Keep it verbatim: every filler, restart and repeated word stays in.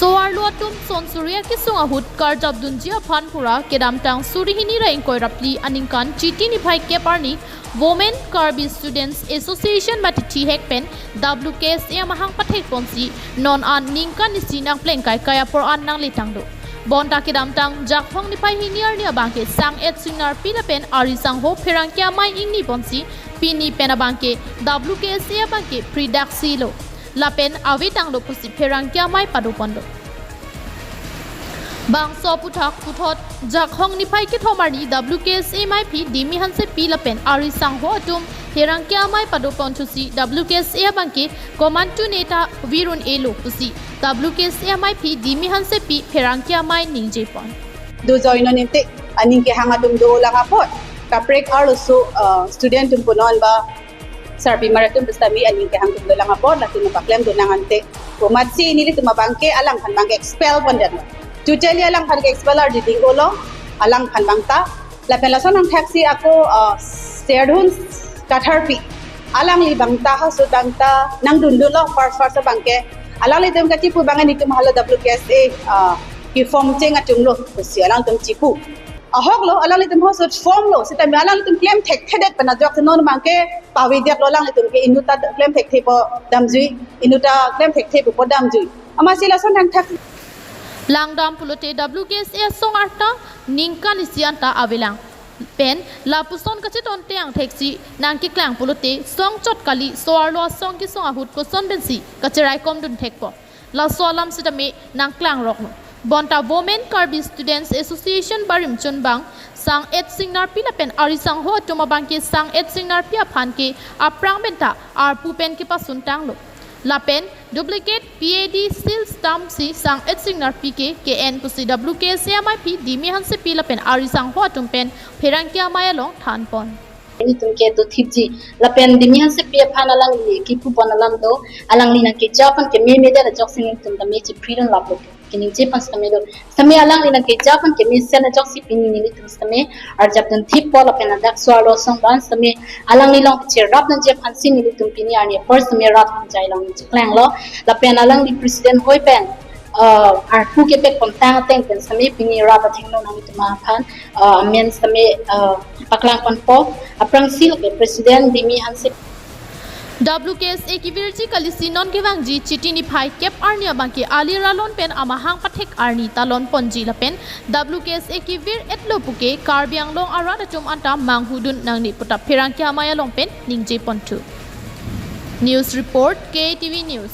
Tovarlo atum son suri akesung ahut karjap dunji aphan pura kedamtang suri hini ra ingkoi ra phli aningkan Chiti niphai kep arni Women Karbi Students Association mate thihek pen W K S A amahang pathek ponsi non an ningkan isi nangpleng kaikai apor an nangle tanglo. Bonta kedamtang Jakhong niphai hini arni abangke sang et singnarpi lapen ari sangho pherangke amei ingni ponsi pini pen abangke W K S A abangke phri daksi lo lapen ave tanglo pusi pherangke amei pado ponlo. Bangso aphuthak puthot Jakhong niphai kethom arni W K S A meiphi Dimi Hansepi lapen ari sangho atum pherangke amei pado ponthusi W K S A abangke komantu neta virun elo pusi W K S A meiphi Dimi Hansepi pherangke amei ningje pon. Dojoi non inte aning kehang atum dolang apot kaprek arloso, uh, student atum punon ba sarpimar atum pusitame aning kehang atum dolang apot latum paklem donang ante. Komatsi nelitum abangke alangphan abangke expel pondetlo. Totally alangphan ke expel ardi ding olo, alangphan abangta. Lapen lason angthaksi ako, uh, Serdun Katharpi. Alangli abangta ha so abangta nangdundunlo first first abangke. Alanglitum kachipu abangke nelitum hala W K S A, uh, keform cheng atum lo pusi alangtum chipu. Ahoklo, alanglitum ahokso formlo, sitame alanglitum klem thekthedet pen ajok non abangke pavedetlo alanglitum ke inutta klem thekthe po damjui, inutta klem thekthe po damjui. Amatsi lason angthak. Langdam pulote W K S A asong arta ningkan isi anta avelang. Pen lapuson kachetongte angtheksi nangkeklang pulote song chot kali, so-arlo asong kesung ahut koson pensi kacheraikom dun thekpo. Laso alam sitame nangklangroklo. Bonta Women Karbi Students Association barim chunbang sang et singnarpi lapen ari sangho atum abangke sang et singnarpi aphan ke aphrang penta arpu pen kepasun tanglo. Lapen duplicate P A D seal stamp si sang et singnarpi ke ke-en pusi W K S A meiphi Dimi Hansepi lapen ari sangho atum pen pherangke amei along than pon. Nelitum ke dothipji. Lapen Dimi Hansepi aphan alangli kipu pon alam do, alangli nangkeja aphan kememedet ajoksi nelitum tame chiphri dun laplo. Keningje aphan sitame do. Sitame alangli nangkeja aphan kemesen ajoksi pini nelitum sitame arjap dunthippo lapen ladak so-arlo asong abang sitame alangli along cherap nangji aphansi nelitum pini arni apor sitame rat hanjai along chiklanglo. Lapen alangli president hoi pen, uh, arpu kepek pontang ateng pen sitame pini rat athengno nanglitum aphan, uh, amen sitame, uh, paklang ponpo. Aphrangsi lake President Dimi Hansepi. W K S A kevirji kalisi non kevangji Chiti niphai kep arni abangke ali ralon pen amahang pathek arni talon ponji lapen W K S A kevir-etlo puke Karbi Anglong arat atum anta manghudun nangne pu ta pherangke amei along pen ningje ponthu. News report, K T V News.